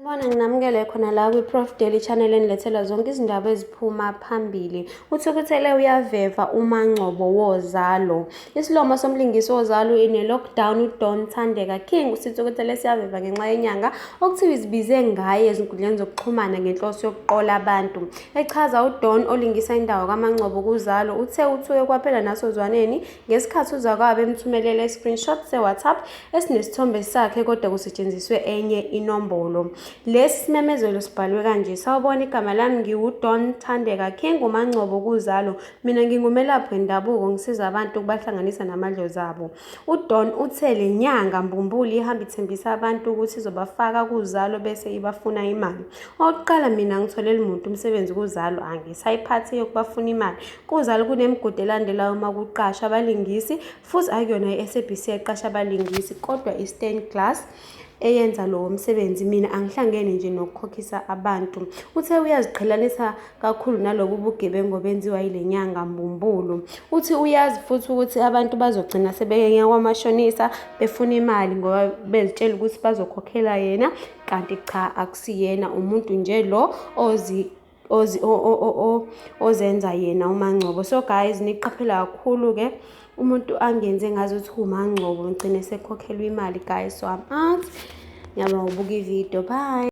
Sanibona, nginamukele khona la kwi-Prof Daily Channel enilethela zonke izindaba eziphuma phambili. Uthukuthele uyaveva uMaNgcobo woZalo. Isilomo somlingisi woZalo ine-lockdown uDon Thandeka King usithukuthele siyaveva ngenxa yenyanga okuthiwa izibize ngaye ezinkundleni zokuxhumana ngenhloso yokuqola abantu. Echaza uDon olingisa indawo kaMaNgcobo kuZalo uthe uthuke kwaphela nasozwaneni ngesikhathi uzakwabo emthumelela i-screenshot se-WhatsApp esinesithombe sakhe kodwa kusetshenziswe enye inombolo. Lesi simemezelo sibhalwe kanje, Sawubona, igama lami ngiwuDon Thandeka King uMaNgcobo kuZalo. Mina ngingumelaphi wendabuko ngisiza abantu ukubahlanganisa namadlozi abo. UDon uthe le nyanga mbumbulu ihamba ithembisa abantu ukuthi izobafaka kuZalo bese ibafuna imali. Okokuqala mina angitholeli muntu umsebenzi kuZalo, angisayiphathi eyokubafuna imali. KuZalo kunemigudu elandelayo uma kuqashwa abalingisi futhi akuyona i-SABC eqasha abalingisi kodwa i-Stained Glass eyenza lowo msebenzi. Mina angihlangene nje nokukhokhisa abantu. Uthe uyaziqhelanisa kakhulu nalobu bugebengu obenziwa yile nyanga mbumbulu. Uthi uyazi futhi ukuthi abantu bazogcina sebeye kwamashonisa befuna imali ngoba bezitshela ukuthi bazokhokhela yena kanti cha akusiyena umuntu nje lo ozi ozi ozenza yena uMaNgcobo. So guys, niqaphela kakhulu-ke umuntu angenze ngazuthi uMaNgcobo ngigcine sekhokhelwa imali guys. So I'm out. Ngiyabonga ukubuka ividiyo. Bye.